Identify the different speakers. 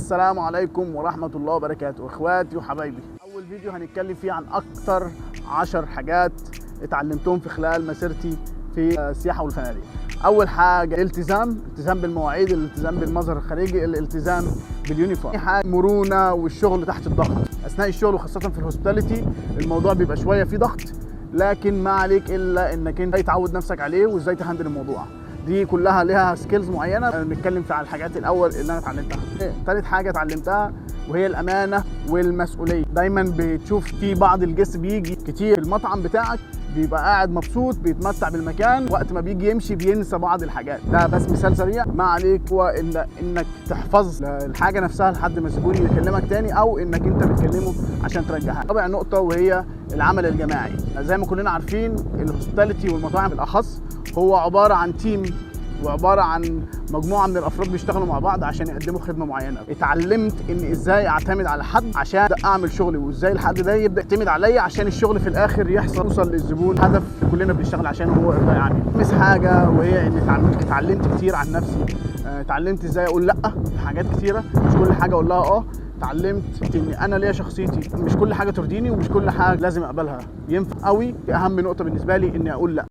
Speaker 1: السلام عليكم ورحمة الله وبركاته، اخواتي وحبايبي. اول فيديو هنتكلم فيه عن اكتر 10 حاجات اتعلمتهم في خلال مسيرتي في السياحة والفنادق. اول حاجة الالتزام، الالتزام بالمواعيد، الالتزام بالمظهر الخارجي، الالتزام بال uniform. حاجة مرونة والشغل تحت الضغط اثناء الشغل، وخاصة في ال hospitality الموضوع بيبقى شوية فيه ضغط، لكن ما عليك الا انك انت تعود نفسك عليه وازاي ت handle الموضوع. دي كلها لها skills معينه. نتكلم في على الحاجات الاول اللي انا اتعلمتها. ثالث حاجة اتعلمتها وهي الامانة والمسؤوليه. دايما بتشوف في بعض ال guests بيجي كتير المطعم بتاعك، بيبقى قاعد مبسوط، بيتمتع بالمكان، وقت ما بيجي يمشي بينسى بعض الحاجات. ده بس مثال سريع. ما عليك هو إن انك تحفظ الحاجة نفسها لحد ما الزبون يكلمك تاني، او انك انت بتكلمه عشان ترجعها. رابع نقطة وهي العمل الجماعي. زي ما كلنا عارفين، ال hospitality والمطاعم بالاخص هو عبارة عن team وعبارة عن مجموعة من الافراد بيشتغلوا مع بعض عشان يقدموا خدمة معينه. اتعلمت ان ازاي اعتمد على حد عشان اعمل شغلي، وازاي الحد ده يبدا يعتمد عليا عشان الشغل في الاخر يحصل، يوصل للزبون. هدف كلنا بنشتغل عشانه هو ارضاء العميل. خامس حاجة وهي ان اتعلمت كتير عن نفسي. اتعلمت ازاي اقول لا في حاجات كتيره، مش كل حاجة اقول لها اه. اتعلمت ان انا ليا شخصيتي، مش كل حاجة ترضيني ومش كل حاجة لازم اقبلها. ينفع قوي. اهم نقطة بالنسبة لي اني اقول لا.